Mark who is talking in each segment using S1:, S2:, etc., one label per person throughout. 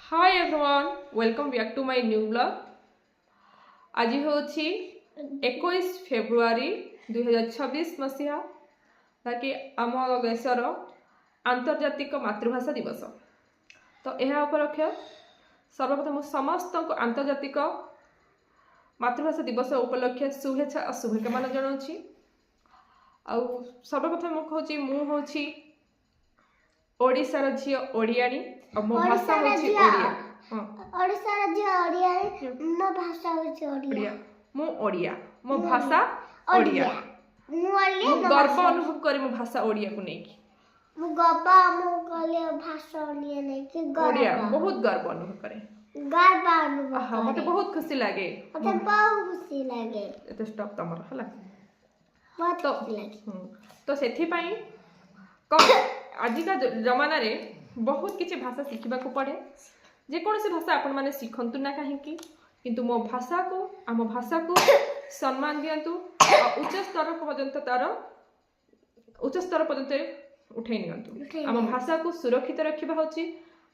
S1: Hi everyone, welcome back to my new vlog. ଆଜି ହେଉଛି 21 ଫେବୃଆରୀ 2026 ମସିହା, ଯାହାକି ଆମ ଦେଶର ଆନ୍ତର୍ଜାତିକ ମାତୃଭାଷା ଦିବସ। ତ ଏହା ଉପଲକ୍ଷେ ସର୍ବପ୍ରଥମ ମୁଁ ସମସ୍ତଙ୍କୁ ଆନ୍ତର୍ଜାତିକ ମାତୃଭାଷା ଦିବସ ଉପଲକ୍ଷେ ଶୁଭେଚ୍ଛା ଆଉ ଶୁଭକାମନା ଜଣାଉଛି। ଆଉ ସର୍ବପ୍ରଥମେ ମୁଁ କହୁଛି, ମୁଁ ହେଉଛି ଓଡ଼ିଶାର ଝିଅ, ଓଡ଼ିଆଣୀ ଆଉ ମୋ ଭାଷା
S2: ଓଡ଼ିଶାର
S1: ହେଉଛି
S2: ଝିଅ।
S1: ଓଡ଼ିଆ। ହଁ।
S2: ଓଡ଼ିଶାର ଝିଅ, ଓଡ଼ିଆରେ ମୋ ଭାଷା ହେଉଛି ଓଡ଼ିଆ।
S1: ଓଡ଼ିଆ। ମୁଁ ଓଡ଼ିଆ, ମୋ ଭାଷା ଓଡ଼ିଆ।
S2: ମୁଁ ଓଡ଼ିଆ।
S1: ମୁଁ
S2: ମୋ
S1: ଗର୍ବ ଅନୁଭବ କରେ ମୋ ଭାଷା ଓଡ଼ିଆକୁ ନେଇକି।
S2: ମୁଁ ଗର୍ବ, ମୁଁ କଲେ ଭାଷା ଓଡ଼ିଆ ନେଇକି
S1: ଓଡ଼ିଆ
S2: ଗର୍ବ।
S1: ବହୁତ ଗର୍ବ ଅନୁଭବ କରେ।
S2: ଗର୍ବ ଅନୁଭବ
S1: ମତେ
S2: କରେ।
S1: ବହୁତ ଖୁସି ଲାଗେ।
S2: ମତେ ବହୁତ ଖୁସି ଲାଗେ।
S1: ଏତେ ଷ୍ଟପ୍ ତମର ହେଲା।
S2: ବହୁତ
S1: ତ
S2: ଖୁସି ଲାଗେ।
S1: ତ ସେଥିପାଇଁ କଣ, ଆଜିକା ଜମାନାରେ ବହୁତ କିଛି ଭାଷା ଶିଖିବାକୁ ପଡ଼େ। ଯେକୌଣସି ଭାଷା ଆପଣମାନେ ଶିଖନ୍ତୁ ନା କାହିଁକି, କିନ୍ତୁ ମୋ ଭାଷାକୁ, ଆମ ଭାଷାକୁ ସମ୍ମାନ ଦିଅନ୍ତୁ ଆଉ ଉଚ୍ଚ ସ୍ତର ପର୍ଯ୍ୟନ୍ତ, ତାର ଉଚ୍ଚ ସ୍ତର ପର୍ଯ୍ୟନ୍ତ ଉଠେଇ ନିଅନ୍ତୁ।
S2: ଉଠେଇ
S1: ଆମ
S2: ନିଅନ୍ତୁ।
S1: ଭାଷାକୁ ସୁରକ୍ଷିତ ରଖିବା ହେଉଛି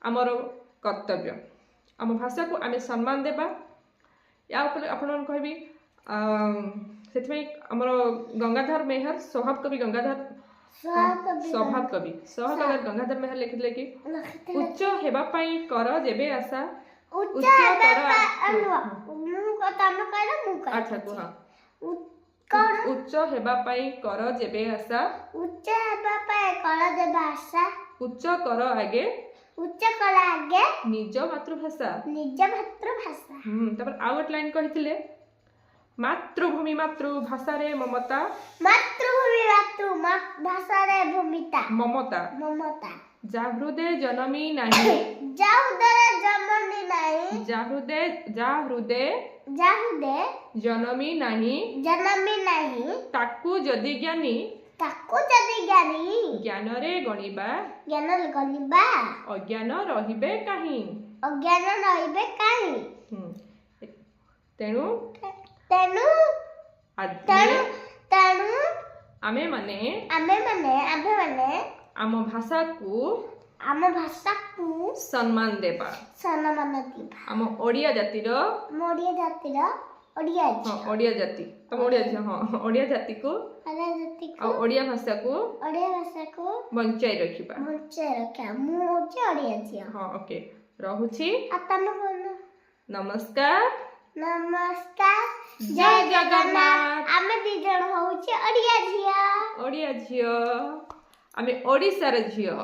S1: ଆମର କର୍ତ୍ତବ୍ୟ। ଆମ ଭାଷାକୁ ଆମେ ସମ୍ମାନ ଦେବା। ୟା ଉପରେ ଆପଣମାନଙ୍କୁ କହିବି, ସେଥିପାଇଁ ଆମର ଗଙ୍ଗାଧର ମେହର, ସ୍ୱଭାବ କବି ଗଙ୍ଗାଧର
S2: ସ୍ୱଭାବ
S1: ସ୍ୱଭାବ କବି ସ୍ୱଭାବ ଗଙ୍ଗାଧର ମେହର ଲେଖିଥିଲେ କି
S2: ଲେଖିଥିଲେ,
S1: ଉଚ୍ଚ ହେବା ପାଇଁ କର ଯେବେ ଆଶା,
S2: ଉଚ୍ଚ
S1: ଉଚ୍ଚ
S2: ହେବା
S1: କର
S2: ନୁହଁ, ମୁଁ ତମେ କହିଲ, ମୁଁ କହିବି।
S1: ଆଚ୍ଛା, କୁହ।
S2: କଣ?
S1: ଉଚ୍ଚ ହେବା ପାଇଁ କର ଯେବେ ଆଶା,
S2: ଉଚ୍ଚ ହେବା ପାଇଁ କର ଯେବେ ଆଶା,
S1: ଉଚ୍ଚ କର ଆଗେ,
S2: ଉଚ୍ଚ କର ଆଗେ,
S1: ନିଜ ମାତୃଭାଷା।
S2: ନିଜ ମାତୃଭାଷା।
S1: ତାପରେ ଆଉ ଗୋଟେ ଲାଇନ୍ କହିଥିଲେ, ମାତୃଭୂମି ମାତୃଭାଷାରେ ମମତା,
S2: ମାତୃଭୂମି ମାତୃ ଭାଷାରେ ଭୂମିତା,
S1: ମମତା,
S2: ମମତା,
S1: ଯା ହୃଦୟ ଜନମି ନାହିଁ,
S2: ଯା ହୃଦୟରେ ଜନମି ନାହିଁ,
S1: ଯା ହୃଦୟ, ଯା ହୃଦୟ,
S2: ଯା ହୃଦୟ
S1: ଜନମି ନାହିଁ,
S2: ଜନମି ନାହିଁ,
S1: ତାକୁ ଯଦି ଜ୍ଞାନୀ,
S2: ତାକୁ ଯଦି ଜ୍ଞାନୀ,
S1: ଜ୍ଞାନରେ ଗଣିବା,
S2: ଜ୍ଞାନରେ ଗଣିବା,
S1: ଅଜ୍ଞାନ ରହିବେ କାହିଁ?
S2: ଅଜ୍ଞାନ ରହିବେ କାହିଁ?
S1: ତେଣୁ
S2: ତେଣୁ ତେଣୁ ତେଣୁ
S1: ଆମେ ମାନେ
S2: ଆମେ ମାନେ
S1: ଆମ ଭାଷାକୁ
S2: ଆମ ଭାଷାକୁ
S1: ସମ୍ମାନ ଦେବା।
S2: ସମ୍ମାନ ଦେବା।
S1: ଆମ ଓଡ଼ିଆ ଜାତିର
S2: ଆମ ଓଡ଼ିଆ ଜାତିର, ଓଡ଼ିଆ ଝିଅ।
S1: ଓଡ଼ିଆ ଜାତି, ତମ ଓଡ଼ିଆ ଝିଅ, ହଁ, ଓଡ଼ିଆ ଜାତିକୁ
S2: ଓଡ଼ିଆ ଜାତିକୁ
S1: ଆଉ ଓଡ଼ିଆ ଭାଷାକୁ
S2: ଓଡ଼ିଆ ଭାଷାକୁ
S1: ବଞ୍ଚାଇ ରଖିବା।
S2: ବଞ୍ଚାଇ ରଖିବା। ମୁଁ ହଉଛି ଓଡ଼ିଆ ଝିଅ।
S1: ହଁ, ଓକେ, ରହୁଛି।
S2: ଆଉ ତମେ କହୁନ।
S1: ନମସ୍କାର।
S2: ନମସ୍କାର।
S1: ଜୟ ଜଗନ୍ନାଥ।
S2: ଆମେ ଦି ଜଣ ହଉଛି ଓଡ଼ିଆ ଝିଅ।
S1: ଓଡ଼ିଆ ଝିଅ, ଆମେ ଓଡ଼ିଶାର ଝିଅ।